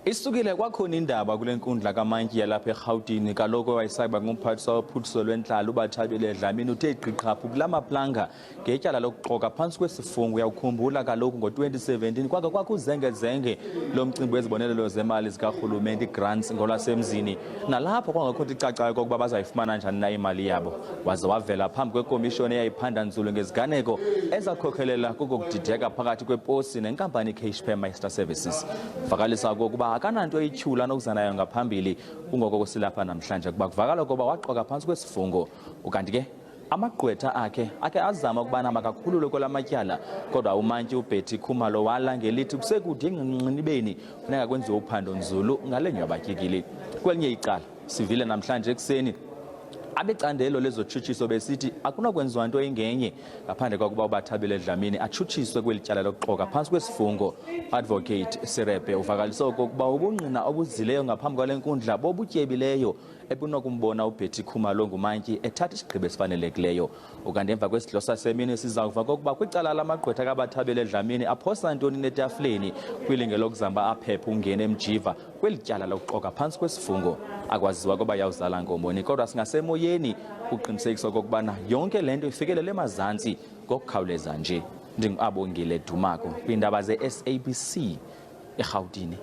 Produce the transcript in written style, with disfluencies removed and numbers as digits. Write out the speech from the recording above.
Isukile kwakhona indaba kule nkundla kamantyi yalapha eRhawutini. Kaloku owayesakuba ngumphathiswa wophuhliso lwentlalo uBathabile Dlamini uthe gqiqhaphu kula maplanga ngetyala lokuxoka phantsi kwesifungo. Uyawukhumbula kaloku ngo-2017 kwake kwakho uzengezenge lomcimbi wezibonelelo zemali zikarhulumente, igrants ngolwasemzini, nalapho kwangekho nto icacayo kokuba bazayifumana njani na imali yabo. Waze wavela phambi kwekomishoni eyayiphanda nzulu ngeziganeko ezakhokhelela kukokudideka phakathi kweposi nenkampani iCash Master Services. Vakalisa okokuba akananto ityhula anokuza nayo ngaphambili, kungoko kusilapha namhlanje kuba kuvakala ukuba waxoka phantsi kwesifungo. Ukanti ke amagqwetha akhe ake azama ukubana makakhululwe kwela matyala, kodwa umantyi uBetty Khumalo wala ngelithi kusekude engqinibeni, funeka kwenziwe uphando nzulu ngale nywabatyikili. Kwelinye icala, sivile namhlanje ekuseni abecandelo lezotshutshiso besithi akunakwenziwa nto ingenye ngaphandle kokuba uBathabile Dlamini atshutshiswe kweli tyala lokuxoka phantsi kwesifungo. Advocate Sirepe uvakalise okokuba ubungqina obuzileyo ngaphambi kwale nkundla bobutyebileyo ebunokumbona uBetty Khumalo ngumantyi ethatha isigqibo esifanelekileyo. Ukanti emva kwesidlo sasemini siza kuva kokuba kwicala lamagqwetha kaBathabile Dlamini aphosa ntoni netafileni kwilinge lokuzama aphephe ungena emjiva kweli tyala lokuxoka phantsi kwesifungo. Akwaziwa koba yawuzala nkomoni, kodwa singasemoyeni uqinisekisa okokubana yonke le nto ifikelele emazantsi ngokukhawuleza nje. NdinguAbongile Dumako kwiindaba ze-SABC eRhawutini.